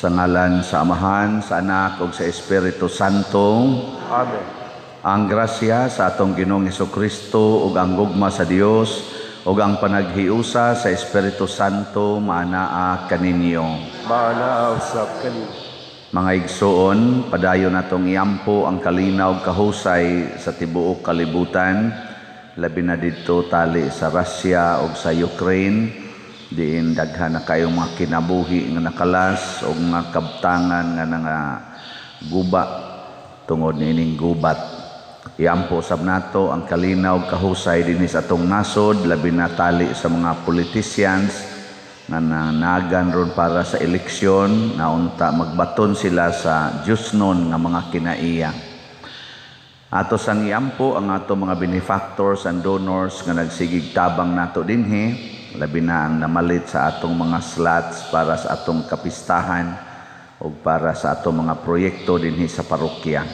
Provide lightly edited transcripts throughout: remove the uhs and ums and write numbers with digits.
Sa ngalan sa Amahan, sa Anak ug sa Espiritu Santo. Amen. Ang grasya sa atong Ginoong Hesukristo ug ang gugma sa Dios ug ang panaghiusa sa Espiritu Santo maanaa kaninyo. Maanaa usab kaninyo. Mga igsoon, padayon natong iampo ang kalinaw ug kahusay sa tibuok kalibutan, labi na didto tali sa Russia ug sa Ukraine, diin daghan na kayong mga kinabuhi nga nakalas ug mga kabtangan nga nangaguba tungod niining gubat. Iampo sab nato ang kalinaw ug kahusay dinhi sa atong nasod, labi na tali sa mga politicians nga nanagan ron para sa eleksyon, na unta magbaton sila sa Diyosnon nga mga kinaiya. Ato sang iampo ang ato mga benefactors and donors nga nagsigig tabang nato dinhi, labi na ang namalit sa atong mga slots para sa atong kapistahan o para sa atong mga proyekto dinhi sa parokya.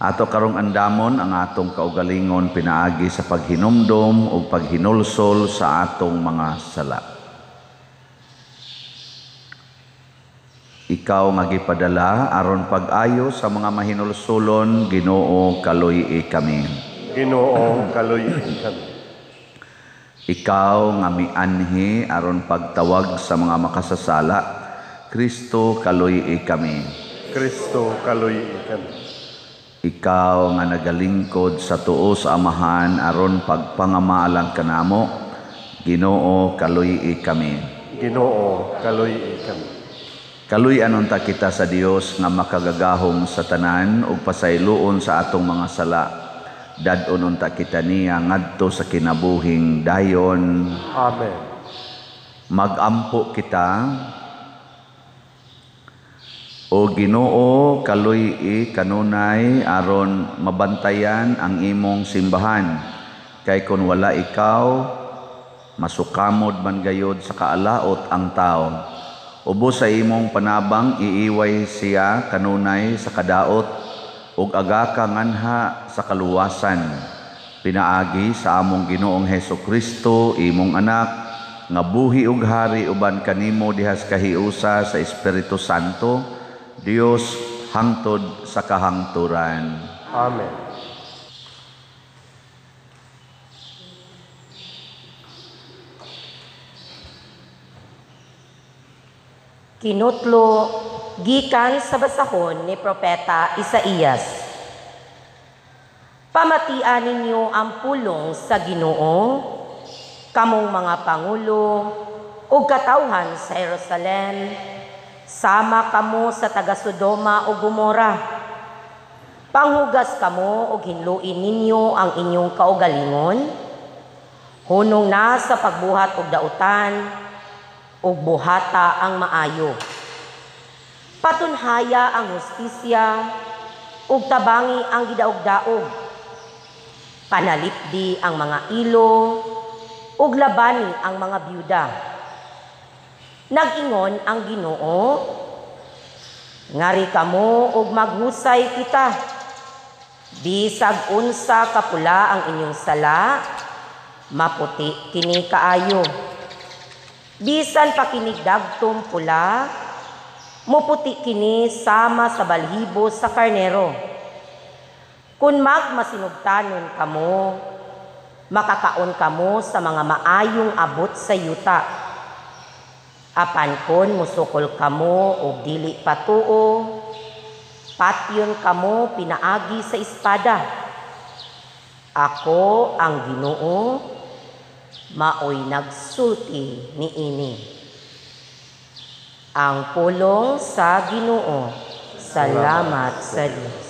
Ato karong andamon ang atong kaugalingon pinaagi sa paghinumdom o paghinulsol sa atong mga sala. Ikaw nga gipadala aron pag-ayo sa mga mahinulsulon, Ginoo, kaluy-i kami. Ginoo, kaluy-i kami. Ikaw nga mianhi aron pagtawag sa mga makasasala, Kristo, kaluy-i kami. Kristo, kaluy-i kami. Ikaw nga nagalingkod sa tuo sa Amahan aron pagpangamaalan kanamo, Ginoo, kaluy-i kami. Ginoo, kaluy-i kami. Kaluy-an unta kita sa Dios nga makagagahom sa tanan ug pasayloon sa atong mga sala. Dad-on unta kita niya ngadto sa kinabuhing dayon. Amen. Magampo kita. O Ginoo, kaluy-i kanunay aron mabantayan ang imong simbahan. Kay kun wala ikaw, masukamod man gayod sa kaalaot ang tao. Ubos sa imong panabang iiway siya kanunay sa kadaot ug aga ka nganha sa kaluwasan. Pinaagi sa among Ginoong Hesukristo, imong anak, nga buhi ug hari uban kanimo dihas kahiusa sa Espiritu Santo, Dios hangtod sa kahangturan. Amen. Kinutlo gikan sa basahon ni Propeta Isaías. Pamatian ninyo ang pulong sa Ginoo, kamong mga pangulo ug katawhan sa Jerusalem, sama kamo sa taga Sodoma ug Gomora. Panghugas kamo ug hinluin ninyo ang inyong kaugalingon, hunong na sa pagbuhat og dautan, ug buhata ang maayo. Patunhaya ang hustisya, ug tabangi ang gidaog-daog. Panalipdi ang mga ilo, ug labani ang mga byuda. Nag-ingon ang Ginoo, ngari kamo ug maghusay kita. Bisag unsa kapula ang inyong sala, maputi kini kaayo. Bisan pa kini dagtom pula, muputi kini sama sa balhibo sa karnero. Kun magmasinugtanon kamo, makakaon kamo sa mga maayong abot sa yuta. Apan kon musukol kamo og dili patuo, patyon kamo pinaagi sa espada. Ako ang Ginoo, maoy nagsulti niini. Ang pulong sa Ginoo. Salamat sa Dios.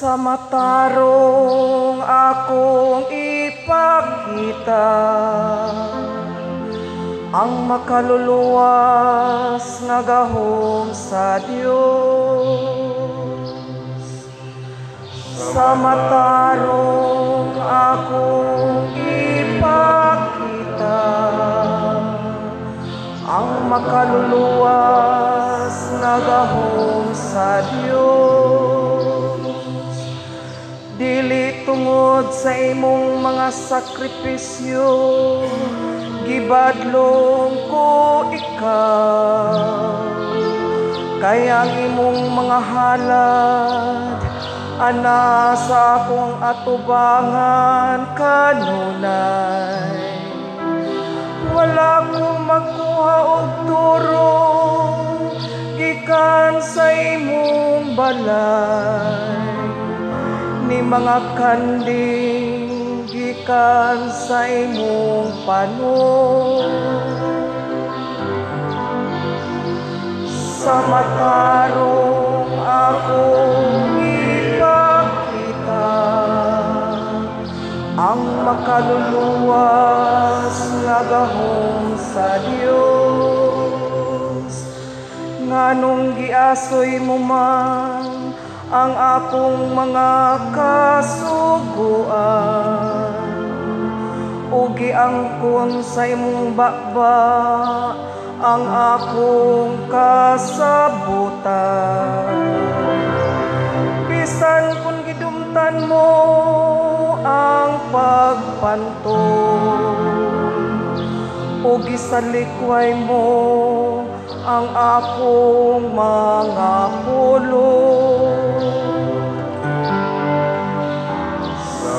Sa matarong akong ipakita ang makaluluwas nga gahom sa Dios. Sa matarong akong ipakita ang makaluluwas nga gahom sa Dios. Dili tungod sa imong mga sakripisyo, gibadlong ko ikaw. Kay ang imong mga halad ana sa akong atubangan kanunay. Wala ko magkuha og turo gikan sa imong balay, ni mga kanding gikan sa imong panon. Sa matarong akong ipakita ang makaluluwas nga gahom sa Dios. Nganong giasoy mo man ang akong mga kasuguan, ug giangkon sa imong baba ang akong kasabutan. Bisan kung gidumtan mo ang pagpantol, o gisalikway mo ang akong mga pulong.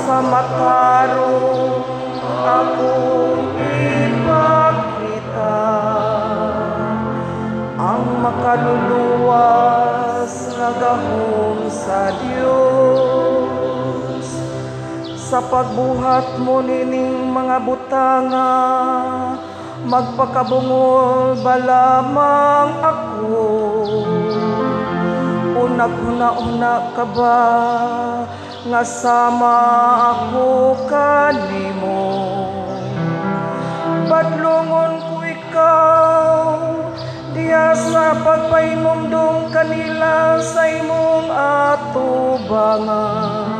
Sa matarong akong ipakita ang makaluluwas nga gahom sa Dios. Sa pagbuhat mo nining mga butanga, magpakabungol ba lamang ako? O naghuna-huna ka ba nga sama ako kanimo? Badlongon ko ikaw diha sa pagpahinumdom kanila sa imong atubangan.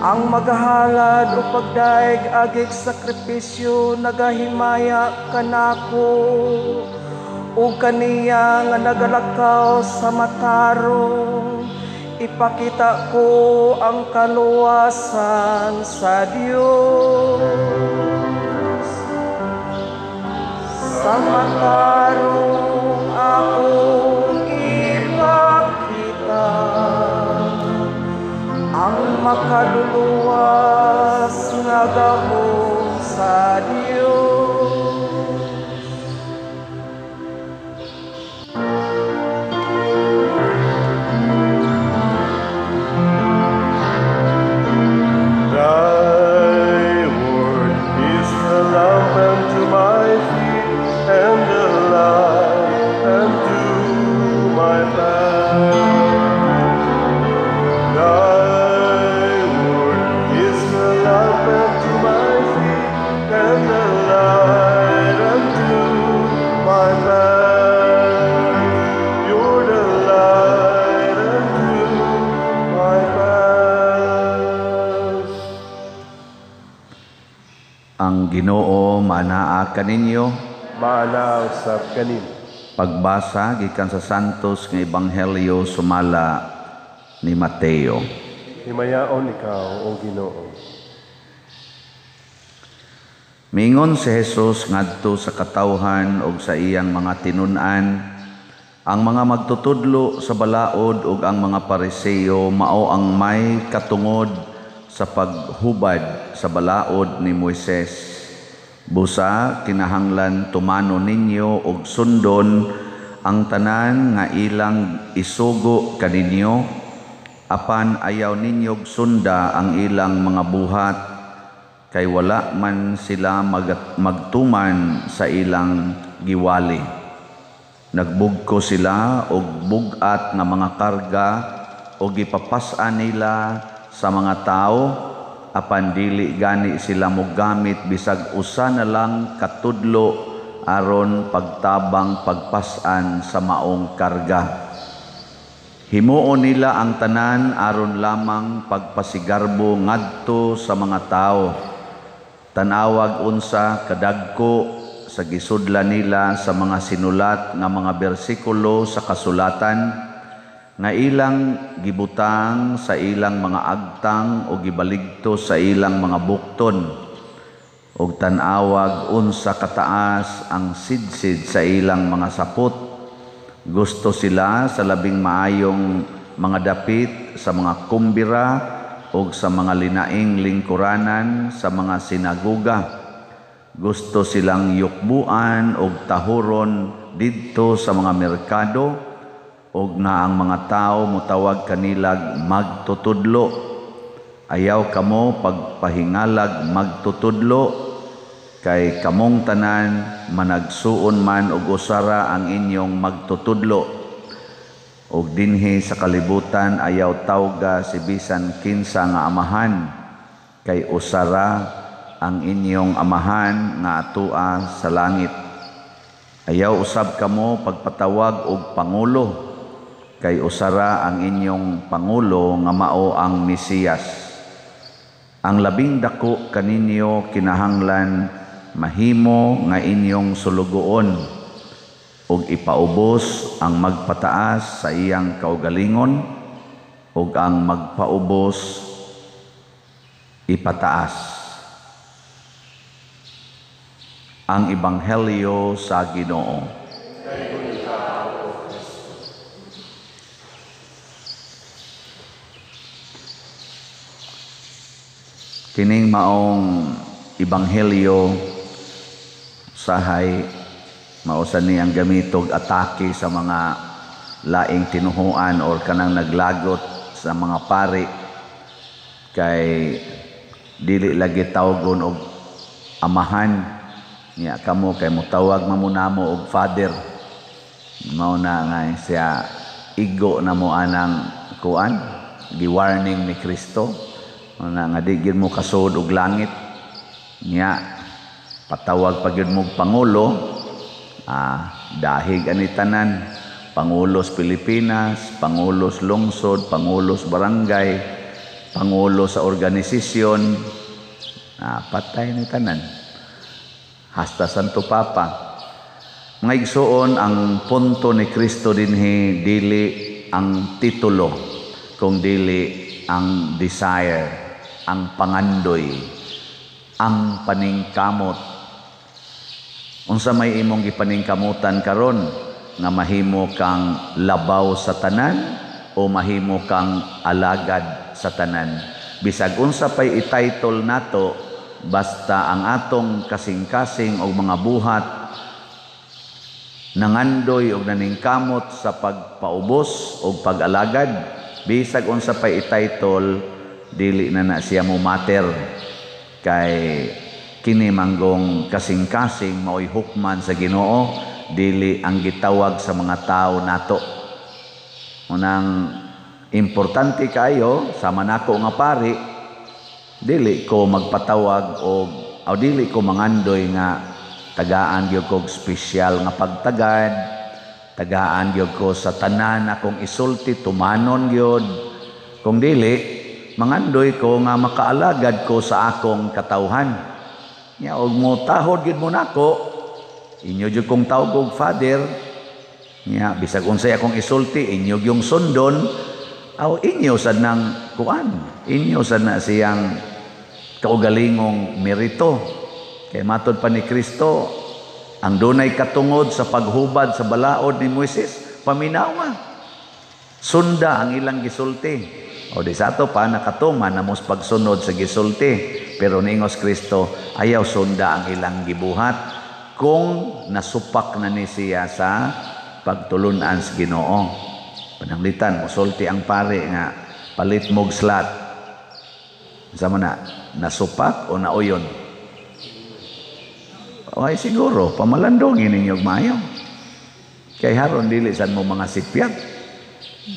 Ang maghalad o pagdaig agig sakripisyo nagahimaya kanako, ug kaniya nga nagalakaw sa matarong, ipakita ko ang kaluwasan sa Dios. Sa matarong akong ipakita ang makaluluwas nga gahom sa Dios. Thy word is a lamp unto my feet and a light unto my path. Thy word is a lamp unto my feet and a light unto my path. You're the light unto my path. Ang Ginoo maanaa kaninyo. Maanaa usab kanimo. Pagbasa gikan sa Santos nga Ebanghelyo sumala ni Mateo. Himayaon ikaw, o Ginoo. Mingon si Jesus ngadto sa katawhan ug sa iyang mga tinun-an, ang mga magtutudlo sa balaod ug ang mga Pariseo mao ang may katungod sa paghubad sa balaod ni Moises. Busa kinahanglan tumano ninyo og sundon ang tanan nga ilang isugo kaninyo, apan ayaw ninyog sunda ang ilang mga buhat, kay wala man sila magtuman sa ilang giwali. Nagbugko sila og bug-at nga mga karga og gipapas-an nila sa mga tawo, apan dili gani sila mogamit bisag usa na lang katudlo aron pagtabang pagpas-an sa maong karga. Himuon nila ang tanan aron lamang pagpasigarbo ngadto sa mga tawo. Tan-awag unsa kadagko sa gisudlan nila sa mga sinulat nga mga bersikulo sa kasulatan nga ilang gibutang sa ilang mga agtang o gibaligto sa ilang mga bukton. Og tan-awag unsa kataas ang sidsid sa ilang mga sapot. Gusto sila sa labing maayong mga dapit sa mga kumbira o sa mga linaing lingkuranan sa mga sinaguga. Gusto silang yukbuan og tahuron didto sa mga merkado og nga ang mga tao motawag kanilag magtutudlo. Ayaw kamo pagpahingalag magtutudlo, kay kamong tanan managsuon man og usara ang inyong magtutudlo. Og dinhi sa kalibutan ayaw tawga si bisan kinsa nga amahan, kay usara ang inyong amahan nga atua sa langit. Ayaw usab kamo pagpatawag og pangulo, kay usara ang inyong pangulo nga mao ang Mesiyas. Ang labing dako kaninyo kinahanglan mahimo nga inyong sulugoon, ug ipaubos ang magpataas sa iyang kaugalingon, ug ang magpaubos ipataas. Ang Ebanghelyo sa Ginoo. Kining maong ebanghelyo sahay mausan ni ang gamitog atake sa mga laing tinuhuan or kanang naglagot sa mga pari, kay dili lagi tawgon og amahan niya kamo, kay motawag mamunamo og father. Mao na nga siya igo na mo anang kuan, gi-warning ni Kristo na nga di gyud mo kasuod og langit. Nya patawag pa gyud mo pangulo, dahig ani tanan, pangulo sa Pilipinas, pangulo sa lungsod, pangulo sa barangay, pangulo sa organisasyon, patay ni tanan hasta Santo Papa. Mga igsoon, ang punto ni Kristo dinhi dili ang titulo, kung dili ang desire, ang pangandoy, ang paningkamot. Unsa may imong gipaningkamutan karon nga mahimo kang labaw sa tanan o mahimo kang alagad sa tanan? Bisag unsa pay i-title nato, basta ang atong kasing-kasing og mga buhat nangandoy og naningkamot sa pagpaubos og pag-alagad, bisag unsa pay i-title, dili na na siya mo matter, kay kini manggong kasing-kasing maoy hukman sa Ginoo, dili ang gitawag sa mga tao nato. Unang importante kaayo sama nako nga pari, dili ko magpatawag og o dili ko mangandoy nga tagaan gyud kog espesyal nga pagtagad, tagaan gyud ko sa tanan akong isulti, tumanon gyud. Kung dili, mangandoy ko nga makaalagad ko sa akong katawhan. Nya og mo tahod gyud mo nako, inyo jud kong tawag og father. Nya bisag unsay akong isulti, inyo gyung sundon, aw inyo sad nang kuan, inyo sad na siyang kaugalingong merito. Kay matod pa ni Kristo, ang dunay katungod sa paghubad sa balaod ni Moises, paminawa, sunda ang ilang gisulti. O di sa ato pa nakatuman na mos pagsunod sa gisulti, pero niingos Kristo, ayaw sunda ang ilang gibuhat kung nasupak na ni siya sa pagtulunan sa Ginoo. Pananglitan mosulti ang pare nga palit mog slat. Unsa man na, nasupak o nauyon? Ay siguro pamalandongin ninyo og maayo. Kay haron dili sad mo mga sipyag.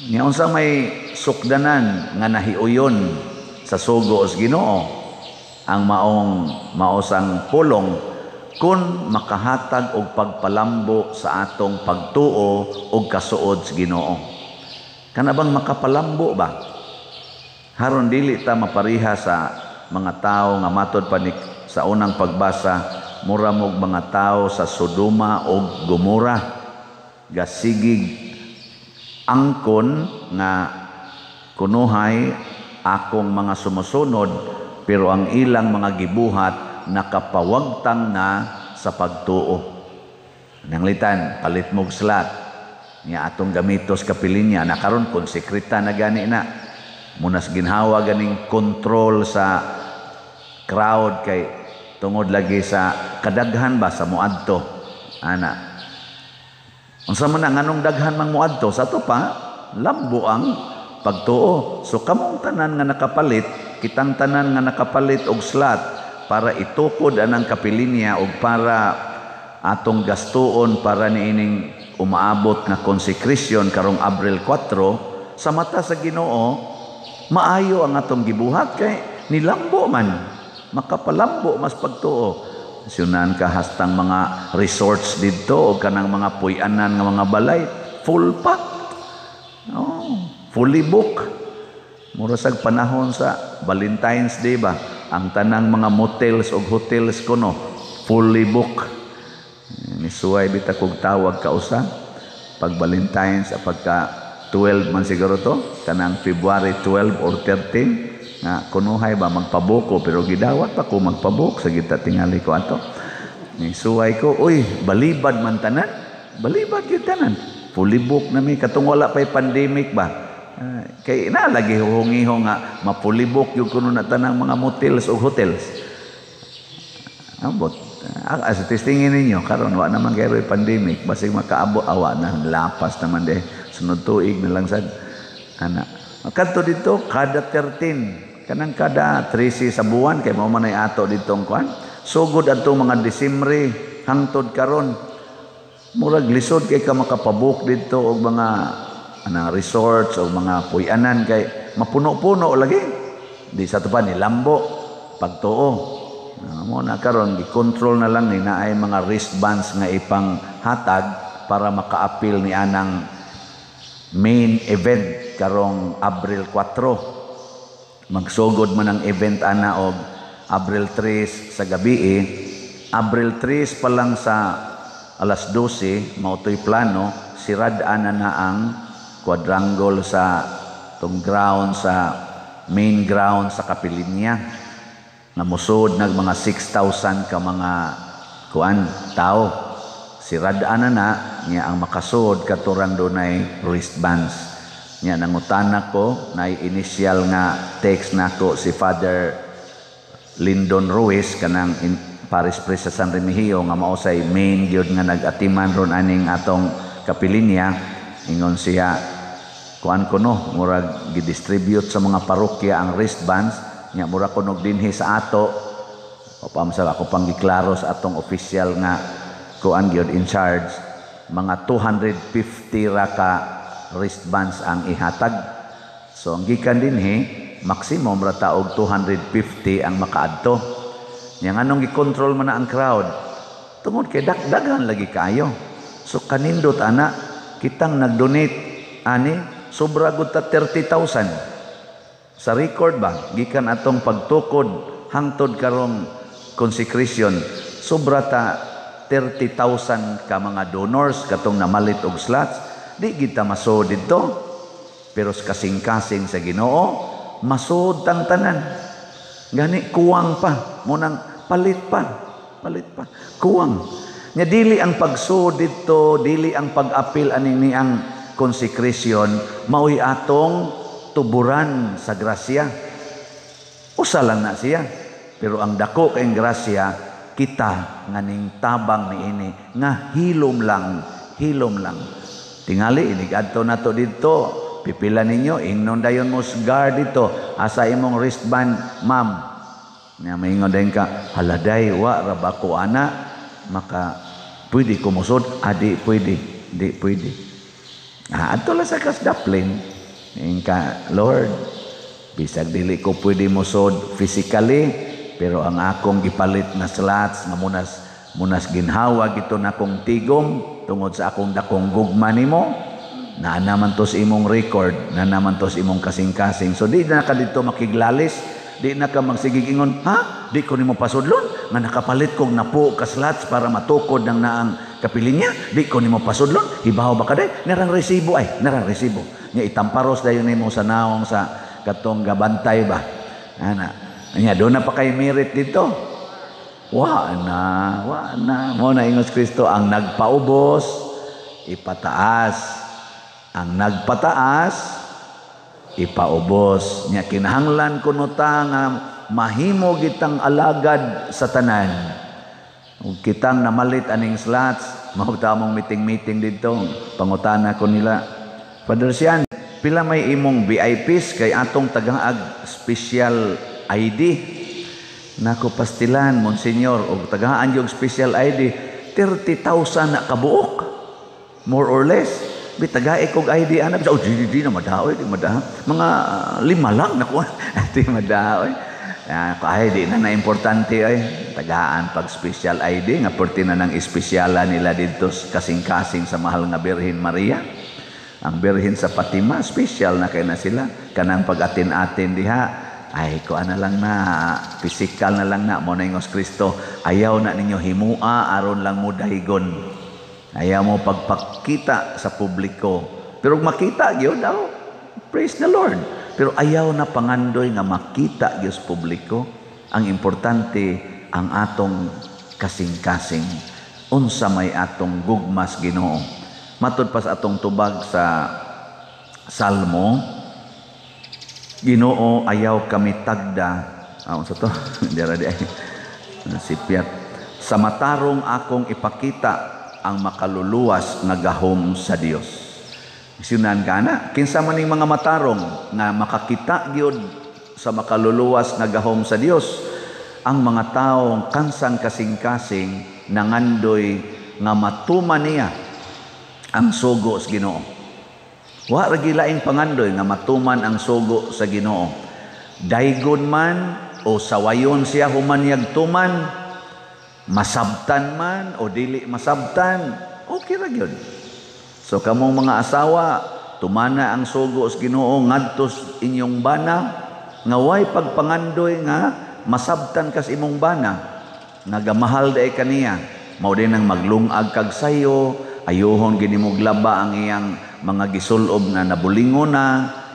Nya unsa may sukdanan nga nahiuyon sa sugo sa Ginoo, ang maong maosang pulong kun makahatag og pagpalambo sa atong pagtuo og kasuod sa Ginoo. Kana bang makapalambo ba? Haron dili ta mapariha sa mga tao nga matod pa ni sa unang pagbasa, mura mog mga tao sa Sodoma o Gomora, gasigig angkon nga kunuhay akong mga sumusunod, pero ang ilang mga gibuhat nakapawagtang na sa pagtuo. Nanglitan, palit mog slot nya atong gamitos kapilinya na karon konsekrita na gani na munas ginhawa ganing control sa crowd kay tungod lagi sa kadaghan ba sa muadto ana. Unsa man ang anong daghan mang muadto sa ato pa lambo ang pagtuo. So kamong tanan nga nakapalit, kitang tanan nga nakapalit og slot para itukod anang kapilinya og para atong gastuon para niining umaabot nga consecration karong Abril 4, sa mata sa Ginoo maayo ang atong gibuhat kay nilambo man, makapalambo mas pagtuo. Sunan ka hastang mga resorts didto o kanang mga puy-anan nga mga balay, full pack. Oh, fully book. Mura sag panahon sa Valentine's Day ba, ang tanang mga motels og hotels kuno fully book. Nisuway bita kog tawag kausa pag Valentine's, pagka 12 man siguro to, kanang February 12 or 13 nga kunuhay ba magpabuko, pero gidawat pa ko magpabuk sa gita tingali ko ato. Nisuway ko, uy, balibad man tanan, balibad gyud tanan, fully book na mi katong wala pay pandemic ba. Kay na lagi huhungiho nga mapulibok yung kuno na tanang mga motels o hotels. Ambot. As testingin ninyo karon wa naman kay pandemic, basig makaabot awa na lapas naman de sunod tuig na lang sad ana. Kadto dito kada 13, kanang kada 13 sa buwan kay mao man ay ato ditong kuan. Sugod adtong mga Disembre hangtod karon. Murag lisod kay ka makapabook didto og mga anang resorts o mga puy-anan kay mapuno-puno lagi. Di sa to pa ni lambo pagtuo. Mo na karon gi-control na lang ni naay mga wristbands nga ipang hatag para makaapil ni anang main event karong Abril 4. Magsugod man ang event ana og Abril 3 sa gabi. Abril 3 pa lang sa alas 12 mao toy plano, sirad-an na na ang quadrangle sa tong ground sa main ground sa kapilinya nga musod nag mga 6,000 ka mga kuan tao. Sirad-an na na niya ang makasud katurang dunay wristbands. Nya nangutana ko, nay initial nga text nako si Father Lyndon Ruiz kanang Parish Priest sa San Remigio nga mao say main gyud nga nag-atiman ron aning atong kapilinya. Ingon siya, kuan ko no, murag gidistribute sa mga parokya ang wristbands nya mura kunog dinhi sa ato o pamsa ako pang giklaro sa atong official nga kuan gyud in charge, mga 250 ra ka wristbands ang ihatag. So ang gikan dinhi maximum ra ta og 250 ang makaadto. Nya nganong gikontrol man na ang crowd tungod kay daghan lagi kaayo. So kanindot ana kitang nagdonate ani sobra gud ta 30,000 sa record ba gikan atong pagtukod hangtod karong consecration, sobra ta 30,000 ka mga donors katong namalit og slots. Di gid ta masud didto, pero sa kasing-kasing sa Ginoo masud tang tanan. Gani kuwang pa munang palit pa, palit pa, kuwang. Nya dili ang pagsud didto, dili ang pag-apil aning niang consecration maoy atong tuburan sa grasya. Usa lang na siya, pero ang dako kay grasya kita nga ning tabang niini nga hilom lang, hilom lang. Tingali inig-adto nato didto, pipila ninyo, ingnon dayon mo guard dito, asa imong wristband, ma'am. Nya maingon dayon ka, haladay wa ra ba ko ana, maka pwede ko mosud, adi pwede, di pwede. Adto lang sa kasdaplin. Ingka, Lord, bisag dili ko pwede mosud physically, pero ang akong gipalit na slots nga munas ginhawa gito na akong tigom tungod sa akong dakong gugma nimo, Naa naman to sa imong record, naa naman to sa imong kasing-kasing. So di na ka dito makiglalis, di na ka magsigig ingon, ha? Di ko nimo pasudlon nga nakapalit kog napo ka slots para matukod ng naang kapilin niya. Di ko nimo pasudlon, hibaw ba ka day? Narang resibo ay, narang resibo. Nya itamparos dayon nimo sa naong sa katong gabantay ba. Ana. Nya do na pa kay merit dito. Wa na, wa na. Mo na ingos Kristo ang nagpaubos ipataas. Ang nagpataas ipaubos. Nya kinahanglan kuno ta nga mahimo gitang alagad sa tanan. Ug kitang namalit aning slots, mao ta mong meeting-meeting dito. Pangutana ko nila, Father Sian, pila may imong VIPs kay atong tagaag special ID? Nako pastilan, Monsignor, og tagaan yung special ID, 30,000 na kabuok. More or less. Bitagae kog ID ana. Oh, di di, di na madaoy, di madaoy. Mga lima lang nakuha. Di madaoy. Ay, di na na importante ay. Tagaan pag special ID nga perti na nang espesyala nila dito kasing-kasing sa mahal nga Birhen Maria. Ang Birhen sa Fatima, special na kay na sila. Kanang pag-atin-atin diha, ay kuan na lang na, physical na lang na, mo na ingos Kristo, ayaw na ninyo himua aron lang mo dahigon. Ayaw mo pagpakita sa publiko. Pero makita gyud daw, praise the Lord. Pero ayaw na pangandoy nga makita gyud sa publiko. Ang importante ang atong kasing-kasing. Unsa may atong gugmas Ginoo. Matud pa sa atong tubag sa Salmo, Ginoo ayaw kami tagda. Ah, unsa to? Dira di ay. Nasipyat. Sa matarong akong ipakita ang makaluluwas nga gahom sa Dios. Sinan ka na, kinsa man ning mga matarong nga makakita gyud sa makaluluwas nga gahom sa Dios, ang mga taong kansang kasing-kasing nangandoy nga matuman niya ang sugo sa Ginoo. Wa ra gilaing pangandoy nga matuman ang sugo sa Ginoo. Daygon man o sawayon siya human niyag tuman, masabtan man o dili masabtan, okay ra gyud. So kamong mga asawa, tumana ang sugo sa Ginoo ngadto sa inyong bana, nga way pagpangandoy nga masabtan kas imong bana, nga gamahal day kaniya. Mao din ang maglungag kag sayo, ayuhon gini mo glaba ang iyang mga gisulob nga nabulingon na,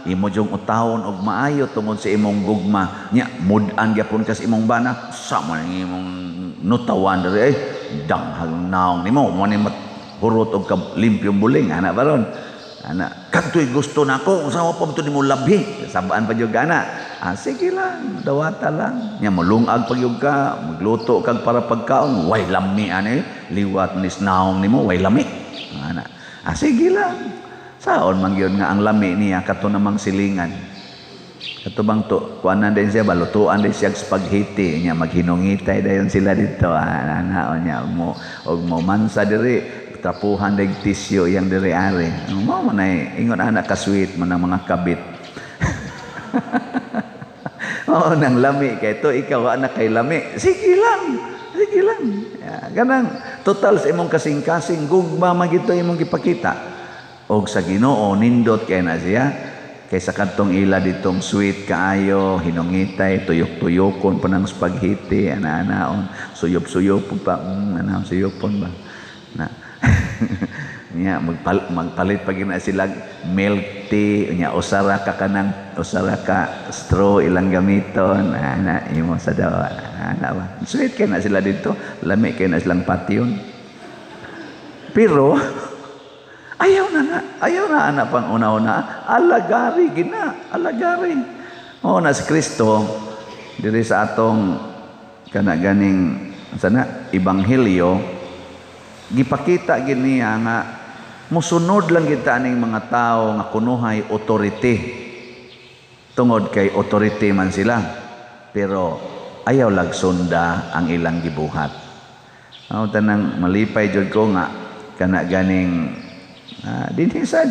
imo jung utawon og maayo tungod sa imong gugma. Nya mud-an gyapon kas imong bana, sa man ang imong nutawan diri ay danghag naong nimo, mo ni hurot og limpyong buling ana baron. Ana kadtoy gusto nako, unsa mo pa to nimo labi, sabaan pa jud ana. Ah, sige lang, dawata lang. Nya molungag pag jud ka, magluto kag para pagkaon, way lami ani, liwat nis naong nimo way lami. Ana. Ah, sige lang. Saon man gyud nga ang lami niya kato namang silingan. Kato bang to, kuanan din siya, balutuan din siya spaghetti nya maghinungitay dayon sila dito. Ana nya mo og mo mansa diri, trapuhan dig tisyo iyang diri ari. Mao man ay ingon ana ka sweet man ang mga kabit. Mao nang lami kay to ikaw ana kay lami. Sige lang. Sige lang. Ya, ganang total sa imong kasing-kasing gugma man gito imong gipakita. Og sa Ginoo nindot kay na siya kaysa kadtong ila ditong sweet kaayo, hinungitay, tuyok-tuyokon pa ng spaghetti, ana-anaon, suyop-suyopon pa, ana suyopon ba. Na. Nya magpalit pa gina sila milk tea, nya usara ka kanang usara ka straw ilang gamiton, ana imo sa daw, ana ba. Sweet kay na sila dito, lami kay na silang patyon. Pero ayaw na na, ayaw na ana pang una-una, alagari gina, alagari. O na si Kristo diri sa atong kana ganing sana ebanghelyo, gipakita gid niya nga musunod lang kita aning mga tao nga kunuhay authority. Tungod kay authority man sila, pero ayaw lagsunda ang ilang gibuhat. Aw tanang malipay jud ko nga kana ganing dinhi sad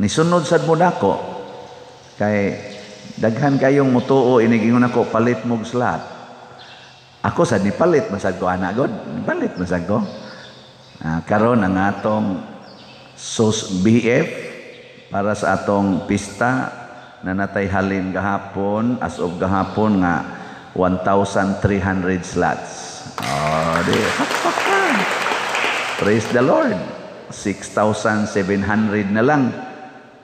nisunod sad mo nako kay daghan kayong mutuo inigingon ako palit mog slot. Ako sad ni palit masad ko ana god, palit masad ko. Karon ang atong SOS BF para sa atong pista na natay halin gahapon, as of gahapon nga 1,300 slots. Oh, di. Praise the Lord. 6,700 na lang.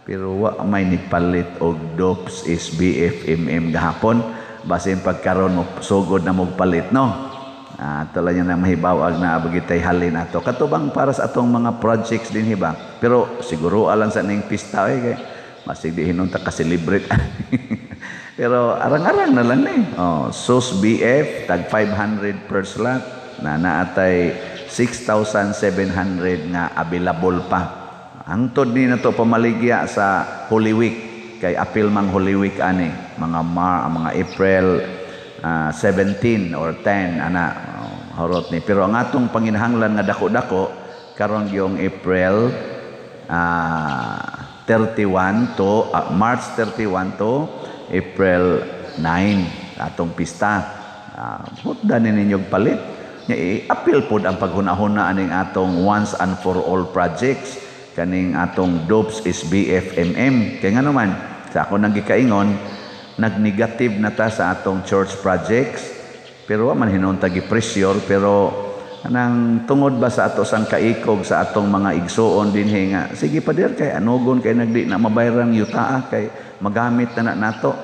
Pero wa may nipalit og DOPS SBFMM gahapon. Basin pagkaron mo sugod na mo palit, no? Tala niya na mahibawag na abagitay halin ato. Katubang para sa atong mga projects din hiba. Pero siguro alang sa ning pista eh, kay masig di hinunta ka celebrate. Pero arang-arang na lang ni. Oh, SOS BF tag 500 per slot na naatay 6,700 nga available pa. Hangtod ni nato pamaligya sa Holy Week, kay apil mang Holy Week ani mga mga April 17 or 10 ana, horot ni. Pero ang atong panginahanglan nga dako-dako karon yung April 31 to March 31 to April 9 atong pista. Hutda ni ninyo palit. Nya i-appeal pod ang paghuna-huna aning atong once and for all projects kaning atong DOPS SBFMM. Kay ngano man sa ako nang gikaingon, nag-negative na ta sa atong church projects, pero wa man hinuon ta gi-pressure, pero anang tungod ba sa ato sang kaikog sa atong mga igsuon dinhi nga sige pa dir kay anugon kay nagdi na mabayrang yutaa kay magamit na na nato.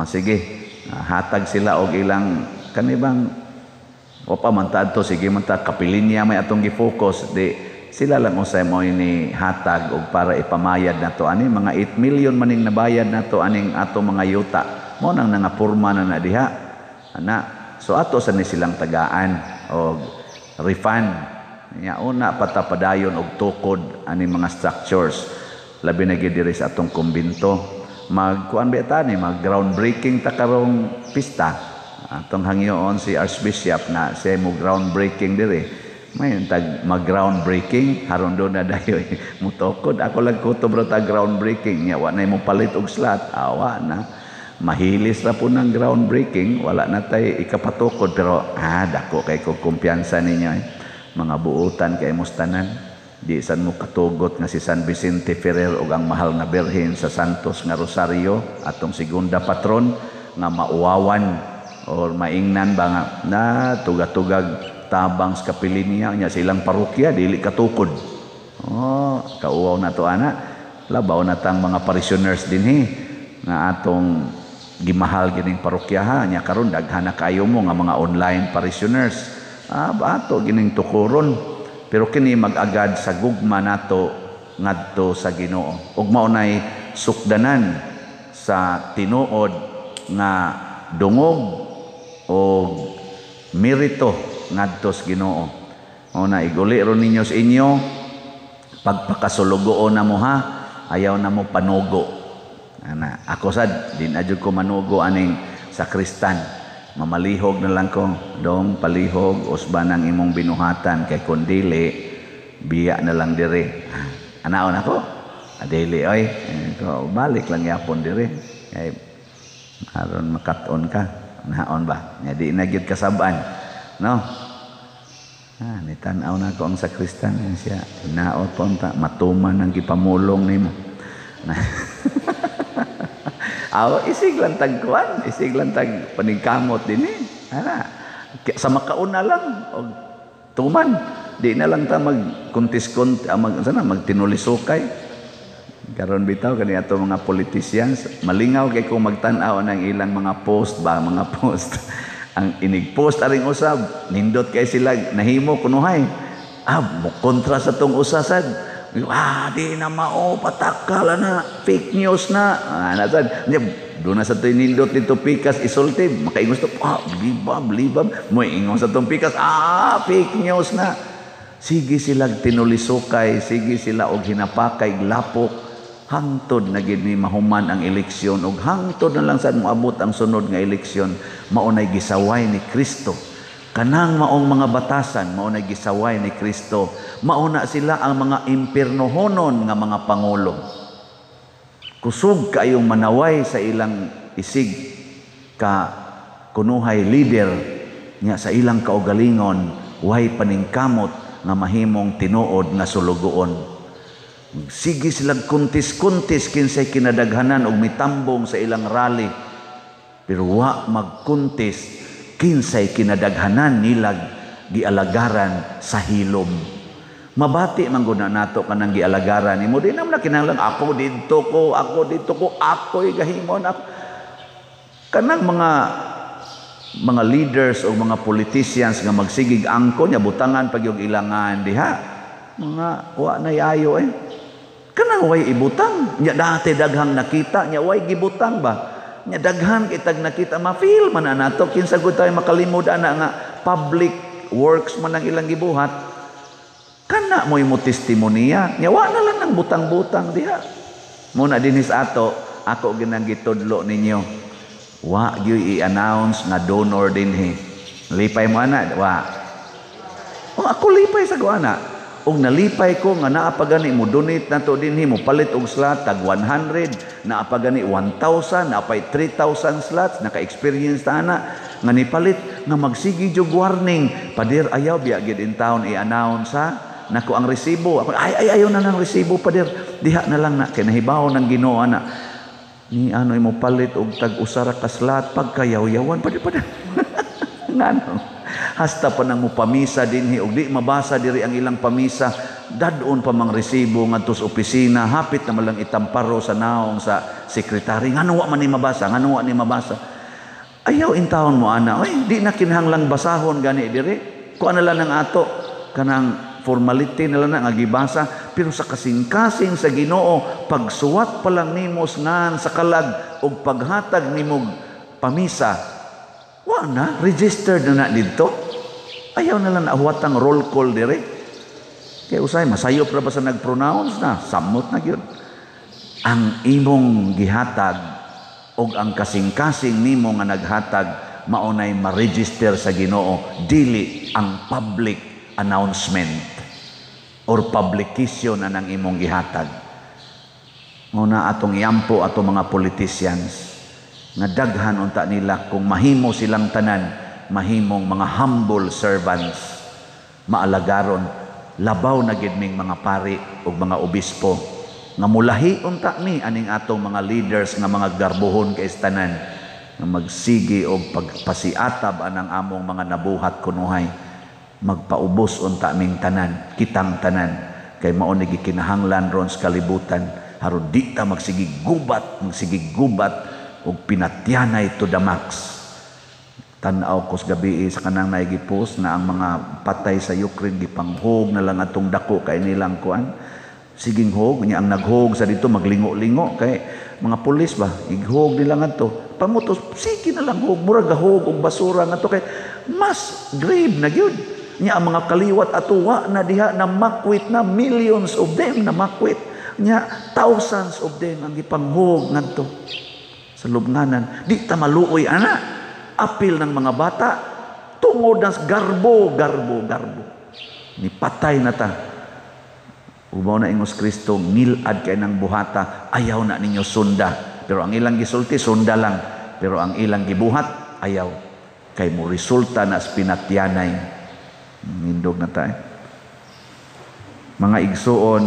Sige, hatag sila og ilang kanibang o pa man ta adto, sige man ta kapilinya may atong gi-focus, di sila lang usay mo ini hatag og para ipamayad nato ani mga 8 million maning nabayad nato aning atong mga yuta mo nang nangapurma na na diha ana. So ato sa ni silang tagaan og refund nya una patapadayon og tukod ani mga structures, labi na gid diri sa atong kumbinto. Magkuan ba ta ni mag groundbreaking ta karong pista, atong hangyoon si Archbishop na siya mo groundbreaking diri. May tag mag groundbreaking haron do na dayo mutukod. Ako lang kutob ra ta groundbreaking nya wa na mo palit og slot, awa na mahilis ra po ng groundbreaking, wala na tay ikapatukod. Pero dako kay ko kumpiyansa ninyo eh. Mga buutan kay mustanan, di san mo katugot nga si San Vicente Ferrer og ang mahal nga Birhen sa Santos nga Rosario atong segunda patron nga mauwawan or maingnan ba nga na tuga-tugag tabang sa kapilinya nya silang parokya dili katukod. Oh, kauwaw na to ana. Labaw na tang mga parishioners dinhi nga atong gimahal gining parokya ha nya karon daghan na kayo mo nga mga online parishioners. Ato gining tukuron. Pero kini mag-agad sa gugma nato ngadto sa Ginoo. Ug mao nay sukdanan sa tinuod nga dungog o merito ngadto sa Ginoo. O na iguli ron ninyo sa inyo pagpakasulugoon na mo ha, ayaw na mo panugo. Ana, ako sad di na jud ko manugo aning sakristan. Mamalihog na lang ko, dong palihog usban ang imong binuhatan kay kun dili biya na lang diri. Anaon ako? Adili oy, ko balik lang yapon diri kay aron makat-on ka. Naon ba? Nya di na gyud kasab-an, no? Nitan-aw na ko ang sakristan siya. Naot pa unta matuman ang gipamulong nimo. Aw, isig lang tag kuan, isig lang tag paningkamot dinhi. Ana, sa makauna lang og tuman, di na lang ta magkuntis-kunt, mag sana magtinulisukay. Karon bitaw kani ato mga politicians, malingaw kay kung magtan-aw ng ilang mga post ba, mga post. Ang inig-post aring usab, nindot kay sila nahimo kunuhay. Mo kontra sa tong usasad. Di na mao patakala na, fake news na. Nasad. Doon na sa to'y nindot nito pikas isulti, makaingos to, libab, libab. Moingon sa tong pikas, fake news na. Sige sila tinulisukay, sige sila og hinapakay lapok. Hangtod na gid ni mahuman ang eleksyon og hangtod na lang sad moabot ang sunod nga eleksyon, mao nay gisaway ni Kristo. Kanang maong mga batasan, mao nay gisaway ni Kristo. Mao na sila ang mga impiernohonon nga mga pangulo. Kusog kaayong manaway sa ilang isig ka kunuhay leader nya sa ilang kaugalingon, way paningkamot nga mahimong tinuod nga sulugoon. Sige silang kuntis-kuntis kinsay kinadaghanan og mitambong sa ilang rally. Pero wa magkuntis kinsay kinadaghanan nilag gialagaran sa hilom. Mabati man gud na nato kanang gialagaran nimo, di naman na kinahanglan ako didto ko, ako didto ko, ako'y gahimon ako. Kanang mga leaders o mga politicians nga magsigig angko nya butangan pag yung ilangan diha. Mga wa na ayo eh. Kanang way ibutang nya dati daghang nakita nya way gibutang ba. Nya daghan kitag nakita, ma-feel man na nato kinsa gud tayo makalimod ana nga public works man ang ilang gibuhat. Kana mo'y mo testimonya nya wa na lang nang butang-butang diha. Muna dinis ato ako ginang gitudlo ninyo. Wa gyud i-announce nga donor dinhi. Lipay mo ana, wa. O ako lipay sa ko ana. Og nalipay ko nga naa pa gani mo donate nato dinhi, mo palit og slot tag 100, naa pa gani 1,000, naa pay 3,000 slots, naka-experience ta ana nga nipalit nga magsige jud warning. Pader, ayaw biya gid in town i-announce ha. Nako ang resibo. Ako ay ay ayaw na ng resibo, pader. Diha na lang na kay nahibaw ng Ginoo ana. Ni ano mo palit og tag usa ra ka slot pagkayaw-yawan pader pader. Ngano? Hasta pa nang mupamisa dinhi og di mabasa diri ang ilang pamisa, dadon pa mang resibo ngadto sa opisina, hapit na malang itamparo sa naong sa sekretary. Ngano wa man ni mabasa, ngano wa ni mabasa. Ayaw intawon mo ana, oy, di na kinahanglang basahon gani diri. Kuan na lang ang ato kanang formality na lang na nga gibasa, pero sa kasing-kasing sa Ginoo, pagsuwat pa lang nimo ngan sa kalag og paghatag nimo pamisa, wa na, registered na na didto. Ayaw na lang nahuwatang roll call dire. Kaya usay, masayop ra ba sa nag-pronounce na, samot na gyud. Ang imong gihatag og ang kasing-kasing nimo nga naghatag, maunay ma-register sa Ginoo, dili ang public announcement or publication na nang imong gihatag. Muna atong iampo ato mga politicians nga daghan unta nila kung mahimo silang tanan, mahimong mga humble servants, maalagaron, labaw na gid ming mga pari ug mga obispo nga mulahi unta mi aning atong mga leaders nga mga garbohon kay tanan nga magsige og pagpasiatab anang among mga nabuhat kunuhay. Magpaubos unta ming tanan, kitang tanan, kay mao ni gikinahanglan ron sa kalibutan aron di ta magsigig gubat, magsigig gubat og pinatyanay to the max. Tan-aw ko sa gabi sa kanang naigipos na ang mga patay sa Ukraine gipanghog na lang atong dako kay nilang kuan. Siging hog nya ang naghog sa dito maglingo-lingo kay mga pulis ba ighog nila ngadto. Pamutos sige na lang hog, murag gahog og basura ngadto kay mas grave na gyud. Nya ang mga kaliwat ato wa na diha na makwit na millions of them na makwit. Nya thousands of them ang gipanghog ngadto sa lubnganan. Di ta maluoy ana. Apil ng mga bata tungod ng garbo, garbo, garbo. Ni patay na ta. Ubaw na ingos Kristo, ngilad kay ng buhata, ayaw na ninyo sunda. Pero ang ilang gisulti, sunda lang. Pero ang ilang gibuhat, ayaw. Kay mo resulta na pinatyanay. Nindog na ta eh. Mga igsuon,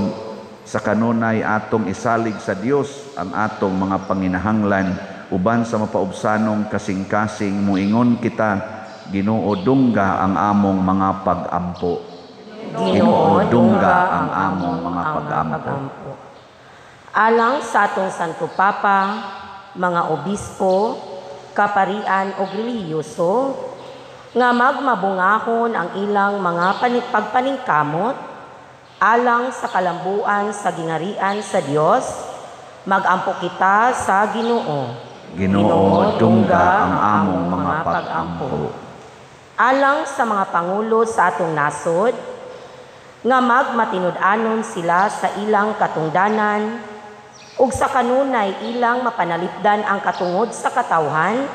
sa kanunay atong isalig sa Dios ang atong mga panginahanglan uban sa mapaubsanong kasing-kasing muingon kita, Ginoo dungga ang among mga pag-ampo. Ginoo dungga ang among mga pag-ampo. Alang sa atong Santo Papa, mga obispo, kaparian o relihiyoso, nga magmabungahon ang ilang mga pagpaningkamot alang sa kalambuan sa gingarian sa Dios, magampo kita sa Ginoo. Ginoo dungga ang among mga pag-ampo. Alang sa mga pangulo sa atong nasod, nga magmatinud-anon sila sa ilang katungdanan, ug sa kanunay ilang mapanalipdan ang katungod sa katawhan,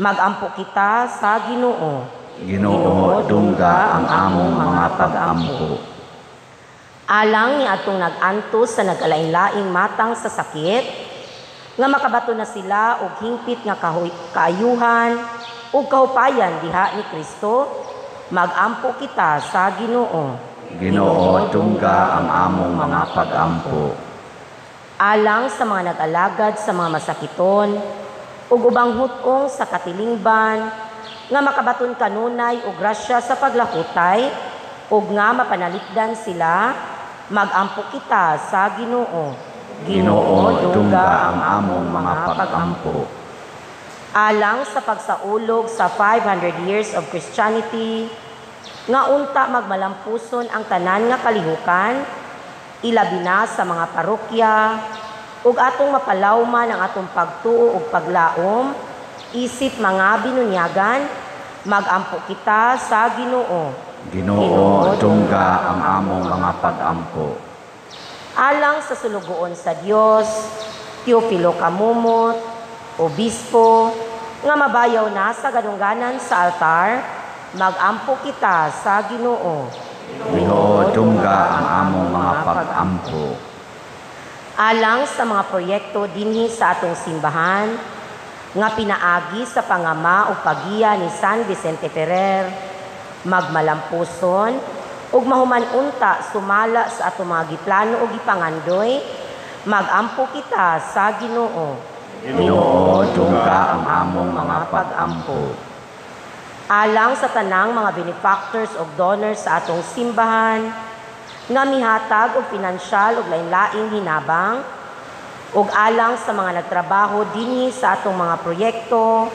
magampo kita sa Ginoo. Ginoo dungga ang among mga pag-ampo. Alang ni atong nag-antos sa nagalain-laing matang sa sakit, nga makabato na sila og hingpit nga kaayuhan ug kahupayan diha ni Kristo, magampo kita sa Ginoo. Ginoo, dungga ang among mga pagampo. Alang sa mga nag-alagad sa mga masakiton ug ubang hut-ong sa katilingban nga makabaton kanunay og grasya sa paglakutay ug nga mapanalipdan sila, magampo kita sa Ginoo. Ginoo, dungga ang among mga pagampo. Alang sa pagsaulog sa 500 years of Christianity, nga unta magmalampuson ang tanan nga kalihukan, ilabi na sa mga parokya, ug atong mapalawman ang atong pagtuo ug paglaom, isip mga binunyagan, magampo kita sa Ginoo. Ginoo, dungga ang among mga pagampo. Alang sa sulugoon sa Dios, Teofilo Camomot, Obispo, nga mabayaw na sa gadungganan sa altar, magampo kita sa Ginoo. Ginoo, dungga ang among mga pagampo. Alang sa mga proyekto dinhi sa atong simbahan, nga pinaagi sa pangama o pagiya ni San Vicente Ferrer, magmalampuson ug mahuman unta sumala sa atong mga giplano o gipangandoy, magampo kita sa Ginoo. Ginoo, dungga ang among mga pagampo. Alang sa tanang mga benefactors ug donors sa atong simbahan, nga mihatag og pinansyal ug lain-laing hinabang, ug alang sa mga nagtrabaho dinhi sa atong mga proyekto,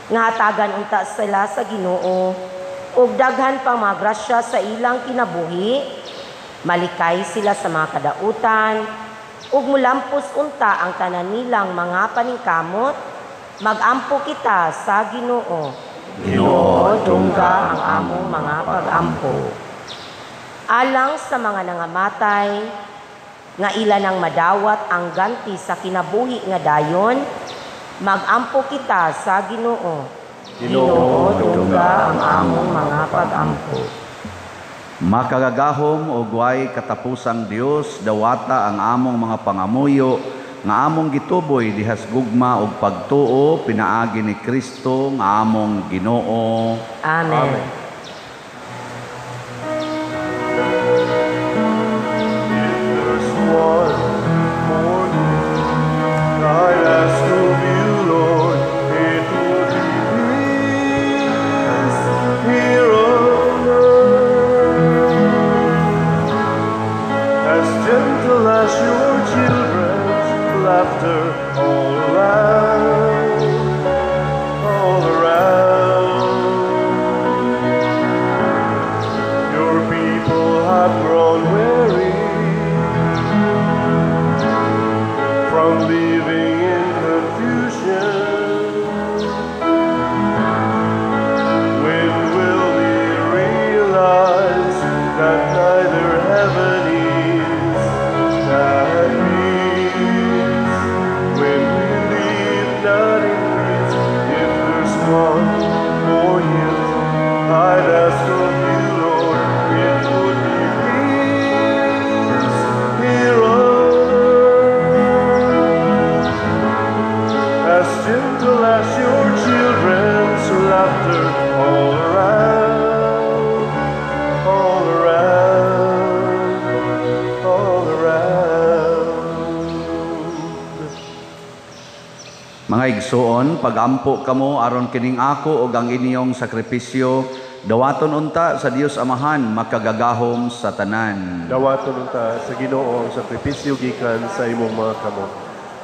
nga hatagan unta sila sa Ginoo ug daghan pang mga grasya sa ilang kinabuhi, malikay sila sa mga kadautan, ug mulampos unta ang tanan nilang mga paningkamot, magampo kita sa Ginoo. Ginoo, dungga ang among mga pagampo. Alang sa mga nangamatay, nga ila nang madawat ang ganti sa kinabuhi nga dayon, magampo kita sa Ginoo. Ginoo, dungga ang among mga pagampo. Makagagahom og way katapusang Dios, dawata ang among mga pangamuyo nga among gituboy dihas gugma og pagtuo pinaagi ni Kristo nga among Ginoo. Amen. Amen. If there's one more gift I'd ask of you, Lord, it would be peace here on earth, as gentle as your children's laughter all around, all around. Your people have grown weary from living in confusion. When will they realize that neither heaven is at peace? When we live not in peace, if there's one more gift I'd ask of you, Lord, it would be peace here on earth, as gentle as your children's laughter all around, all around, all around. Mga igsuon, pagampo kamo aron kining ako ug ang inyong sakripisyo dawaton unta sa Dios Amahan makagagahom sa tanan. Dawaton unta sa Ginoo ang sakripisyo gikan sa imong mga kamot,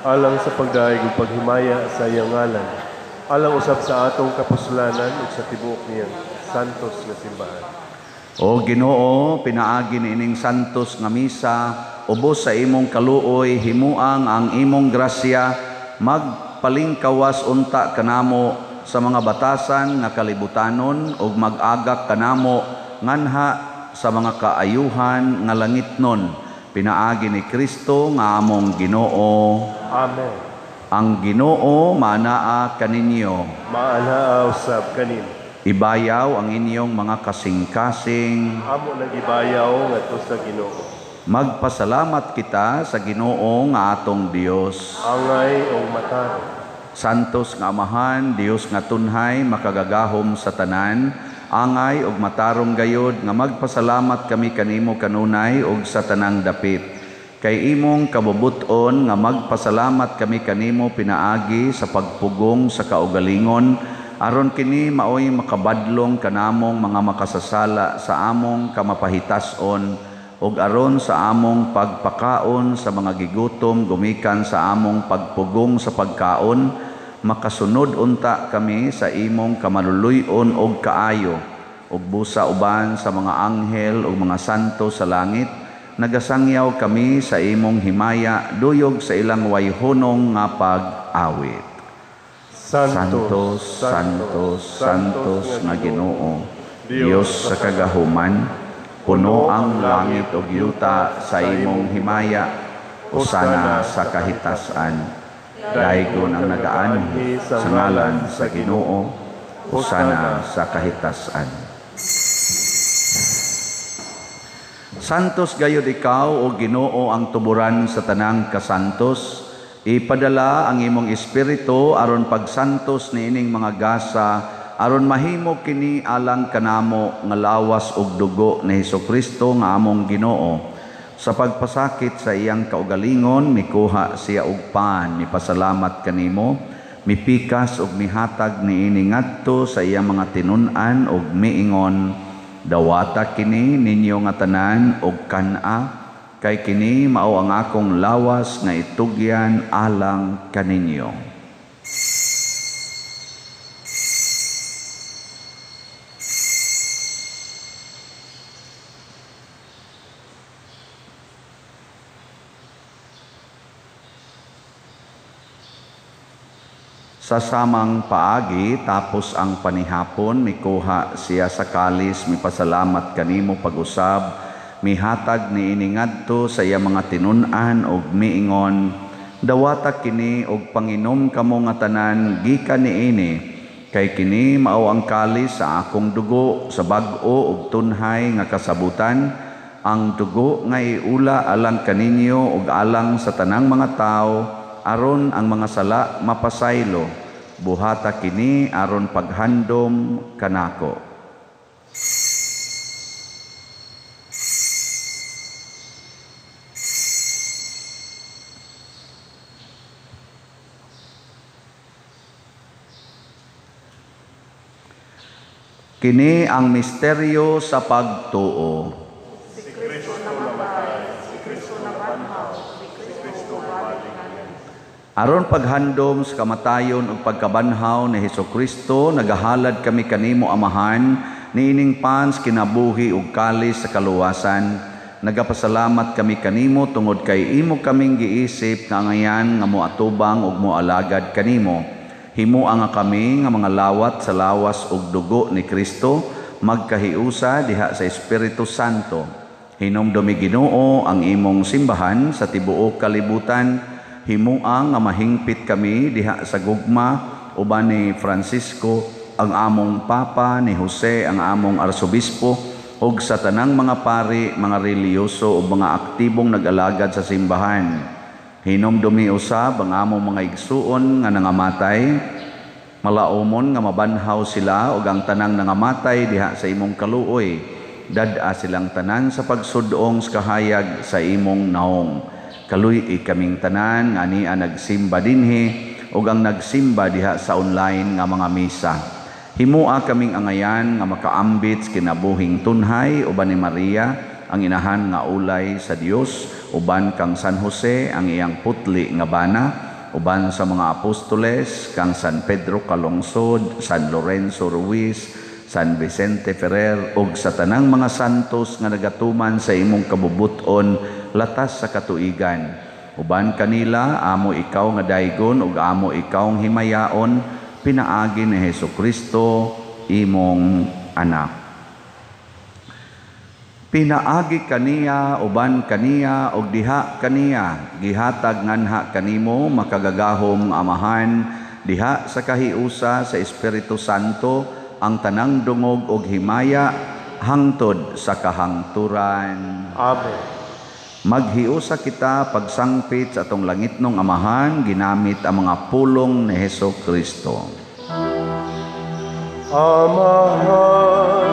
alang sa pagdayeg ug paghimaya sa iyang ngalan, alang usab sa atong kapuslanan ug sa tibuok niyang santos nga simbahan. O Ginoo, pinaagi niining santos nga misa, ubos sa imong kaluoy, himuang ang imong grasya, magpalingkawas unta kanamo sa mga batasan nga kalibutanon ug mag-agak kanamo nganha sa mga kaayuhan nga langitnon, pinaagi ni Kristo nga among Ginoo. Amen. Ang Ginoo maanaa kaninyo. Maanaa usab kanimo. Ibayaw ang inyong mga kasing-kasing. Amo nagibayaw ngadto sa Ginoo. Magpasalamat kita sa Ginoo nga atong Dios. Angay og matarong. Santos nga Amahan, Dios nga tunhay, makagagahom sa tanan, Angay og matarong gayod nga magpasalamat kami kanimo kanunay og sa tanang dapit. Kay imong kabubut-on nga magpasalamat kami kanimo pinaagi sa pagpugong sa kaugalingon, aron kini maoy makabadlong kanamong mga makasasala sa among kamapahitas-on ug aron sa among pagpakaon sa mga gigutom gumikan sa among pagpugong sa pagkaon, makasunod unta kami sa imong kamaluluy-on og kaayo, ug busa uban sa mga anghel ug mga santo sa langit, nagasangyaw kami sa imong himaya duyog sa ilang wayhunong nga pag-awit. Santo, Santo, Santos nga Ginoo, Dios sa kagahuman, puno ang langit ug yuta sa imong himaya, usana sa kahitasan. Daygon ang nagaanhi sa ngalan sa Ginoo, usana sa kahitasan. Santos gayud ikaw o Ginoo ang tuburan sa tanang kasantos. Ipadala ang imong espiritu aron pagsantos niining mga gasa, aron mahimo kini alang kanamo nga lawas ug dugo ni Hesukristo nga among Ginoo. Sa pagpasakit sa iyang kaugalingon, mikuha siya og pan, mipasalamat kanimo, mipikas ug mihatag niini ngadto sa iyang mga tinun-an ug miingon, dawata kini ninyo nga tanan og kan-a, kay kini mao ang akong lawas nga itugyan alang kaninyo. Sa samang paagi, tapos ang panihapon, mikuha siya sa kalis, mipasalamat kanimo pag-usab, mihatag niini ngadto sa iya mga tinun-an og miingon, dawata kini og panginom kamo nga tanan gikan niini, kay kini mao ang kalis sa akong dugo sa bag-o og tunhay nga kasabutan, ang dugo nga iula alang kaninyo og alang sa tanang mga tawo, aron ang mga sala mapasaylo. Buhata kini aron paghandom kanako. Kini ang misteryo sa pagtuo. Si Kristo namatay, si Kristo nabanhaw, si Kristo balik. Aron paghandom sa kamatayon ug pagkabanhaw ni Hesukristo, nagahalad kami kanimo Amahan niining pans kinabuhi ug kalis sa kaluwasan. Nagapasalamat kami kanimo tungod kay imo kaming giisip nga angayan nga moatubang ug moalagad kanimo. Himoa nga kami nga mga lawat sa lawas ug dugo ni Kristo, magkahiusa diha sa Espiritu Santo. Hinumdumi Ginoo ang imong simbahan sa tibuok kalibutan. Himoa nga mahingpit kami diha sa gugma uban ni Francisco ang among Papa, ni Jose ang among Arsobispo, ug sa tanang mga pari, mga relihiyoso ug mga aktibong nag-alagad sa simbahan. Hinumdumi usab ang among mga igsuon nga nangamatay, malaumon nga mabanhaw sila ug ang tanang nangamatay diha sa imong kaluoy. Dad-a silang tanan sa pagsudong sa kahayag sa imong naong. Kaluy-i kaming tanan nga ania nagsimba dinhi ug ang nagsimba diha sa online nga mga misa. Himoa kaming angayan nga makaambit sa kinabuhing tunhay uban ni Maria ang inahan nga ulay sa Dios, uban kang San Jose ang iyang putli nga bana, uban sa mga apostoles kang San Pedro Calungsod, San Lorenzo Ruiz, San Vicente Ferrer ug sa tanang mga santos nga nagatuman sa imong kabubut-on latas sa katuigan. Uban kanila amo ikaw nga daygon ug amo ikaw himayaon, pinaagi ni Hesukristo imong anak. Pinaagi kaniya, uban kaniya, ug diha kaniya, gihatag nganha kanimo makagagahom Amahan, diha sa kahiusa sa Espiritu Santo, ang tanang dungog og himaya hangtod sa kahangturan. Amen. Maghiusa kita pagsangpit sa atong langitnong Amahan, ginamit ang mga pulong ni Hesukristo. Amahan,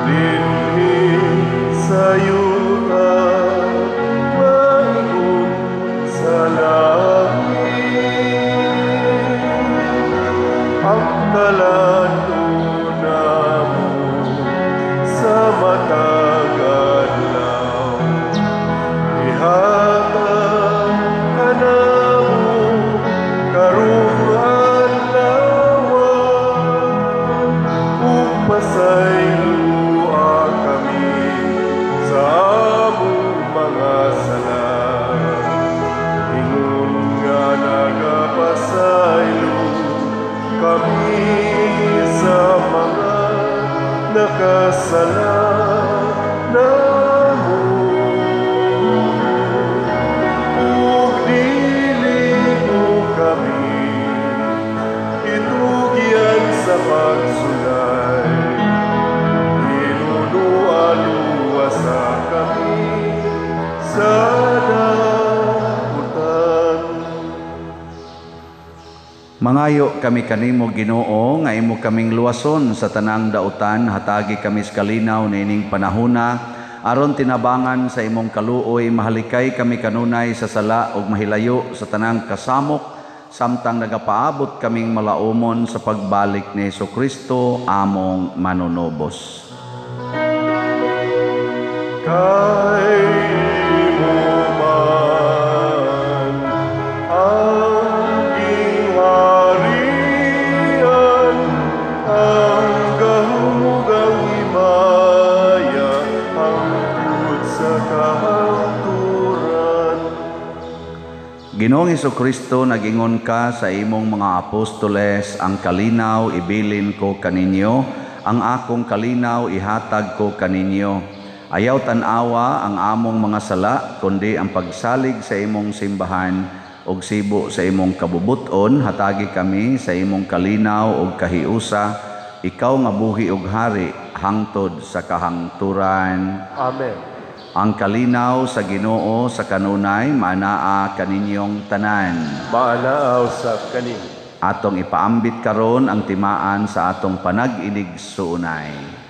Dinhi sa yuta, maingon sa langit. Ang kalan-on namo sa matag adlaw, ihatag kanamo karong adlaw, ug pasayloa kami sa among mga sala, ingon nga nagapasaylo kami sa mga nakasala namo, ug dili mo kami itugyan sa pagsulay, hinunoa luwasa kami sa dautan. Mangayo kami kanimo, Ginoo, nga imo kaming luwason sa tanang dautan, hatagi kami sa kalinaw niining panahona aron tinabangan sa imong kaluoy mahalikay kami kanunay sa sala ug mahilayo sa tanang kasamok samtang nagapaabot kaming malaumon sa pagbalik ni Hesukristo among manunubos. Kay imo man ang gingharian, ang gahom ug ang himaya, hangtod sa kahangturan. Ginoong Hesukristo, nagingon ka sa imong mga apostoles, "Ang kalinaw ibilin ko kaninyo, ang akong kalinaw ihatag ko kaninyo. Ayaw tan-awa ang among mga sala, kundi ang pagsalig sa imong simbahan ug sibo sa imong kabubuton, hatagi kami sa imong kalinaw ug kahiusa, ikaw nga buhi ug hari hangtod sa kahangturan." Amen. Ang kalinaw sa Ginoo sa kanunay maanaa kaninyong tanan. Maanaa usab kanimo. Atong ipaambit karon ang timaan sa atong panag-inigsuonay.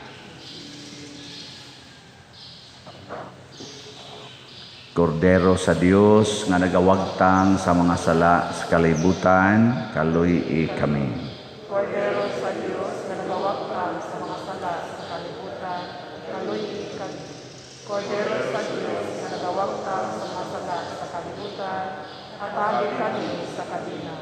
Kordero sa Dios nga nagawagtang sa mga sala sa kalibutan, kaluy-i kami. Kordero sa Dios nga nagawagtang sa mga sala sa kalibutan, kaluy-i kami. Kordero sa Dios nga nagawagtang sa mga sala sa kalibutan, hatagi kami sa kalinaw.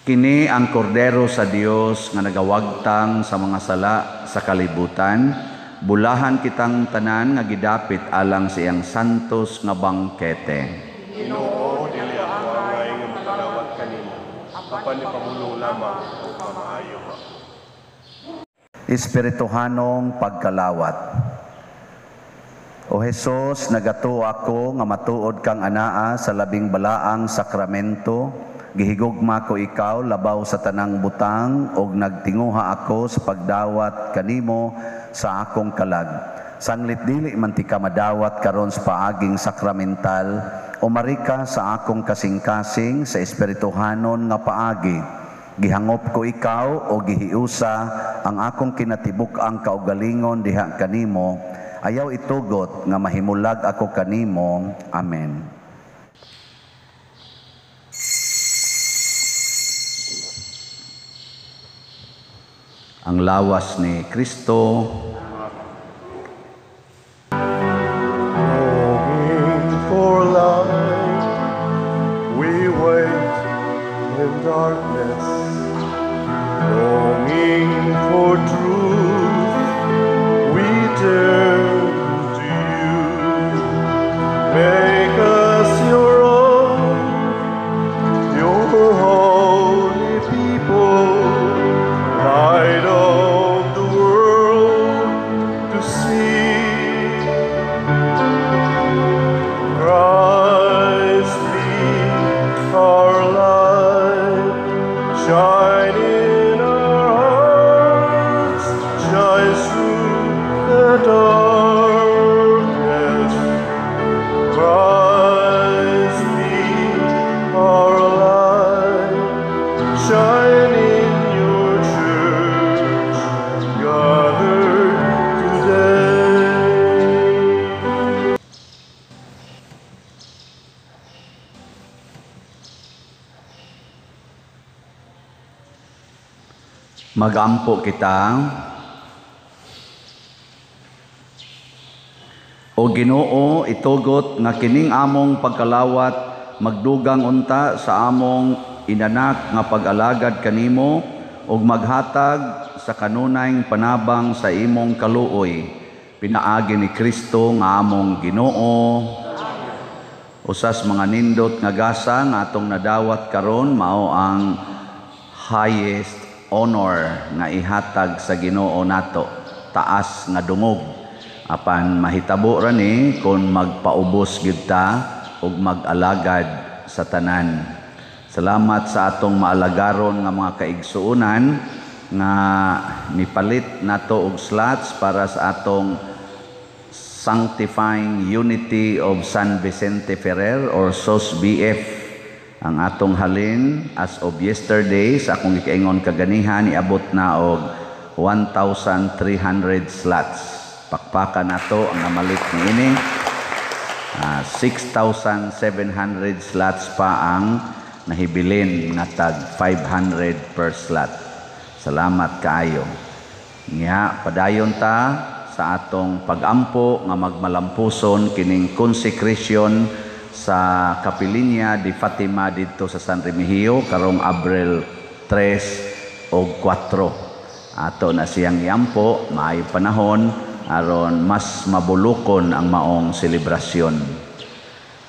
Kini ang Kordero sa Dios nga nagawagtang sa mga sala sa kalibutan. Bulahan kitang tanan nga gidapit alang sa iyang santos nga bangkete. Ginoo, dili ako angay nga makadawat kanimo, apan ipamulong lamang ug mamaayo ako. Espirituhanong pagkalawat. O Hesus, nagatuo ako nga matuod kang anaa sa labing balaang sakramento. Gihigugma ko ikaw labaw sa tanang butang ug nagtinguha ako sa pagdawat kanimo sa akong kalag. Sanglit dili man tika madawat karon sa paaging sakramental, umari ka sa akong kasing-kasing sa espirituhanon nga paagi. Gihangop ko ikaw o gihiusa ang akong kinatibuk-ang kaugalingon diha kanimo. Ayaw itugot nga mahimulag ako kanimo. Amen. Ang lawas ni Kristo. Longing for light, we wait in darkness. Longing for truth, we turn to you. Make us your own, your holy people, light of the world, Magampo kita. O Ginoo, itugot nga kining among pagkalawat magdugang unta sa among inanak nga pag-alagad kanimo ug maghatag sa kanunayng panabang sa imong kaluoy, pinaagi ni Kristo nga among Ginoo. Usas mga nindot nga gasa nga atong nadawat karon mao ang highest honor nga ihatag sa Ginoo nato, taas nga dungog. Apan mahitabo ra ni kon magpaubos gyud ta ug mag-alagad sa tanan. Salamat sa atong maalagaron nga mga kaigsuonan nga mipalit nato og slots para sa atong Sanctifying Unity of San Vicente Ferrer or SOS BF. Ang atong halin as of yesterday sa akong gikaingon kaganihan, iabot na og 1,300 slots. Pakpakan nato ang namalit niini. 6,700 slots pa ang nahibilin nga tag 500 per slot. Salamat kaayo. Nya padayon ta sa atong pagampo nga magmalampuson kining consecration sa Kapilinya di Fatima didto sa San Remigio karong Abril 3 og 4. Ato na siyang iampo maayong panahon aron mas mabulukon ang maong selebrasyon.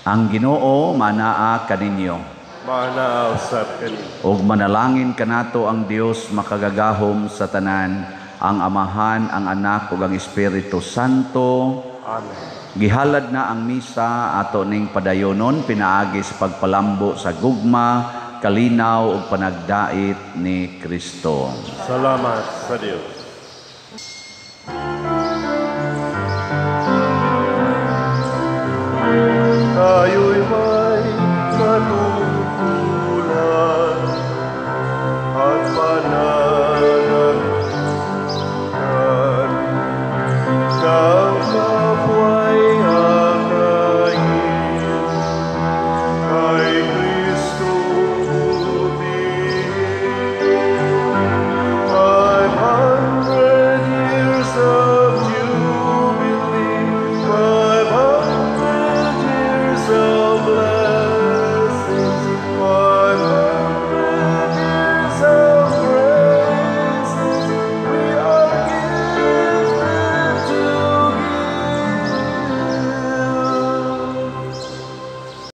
Ang Ginoo manaa kaninyo. Manaa usab kaninyo. Og manalangin kanato ang Dios makagagahom sa tanan, ang Amahan, ang Anak ug ang Espiritu Santo. Amen. Gihalad na ang misa ato ning padayonon pinaagi sa pagpalambo sa gugma, kalinaw ug panagdait ni Kristo. Salamat sa Dios.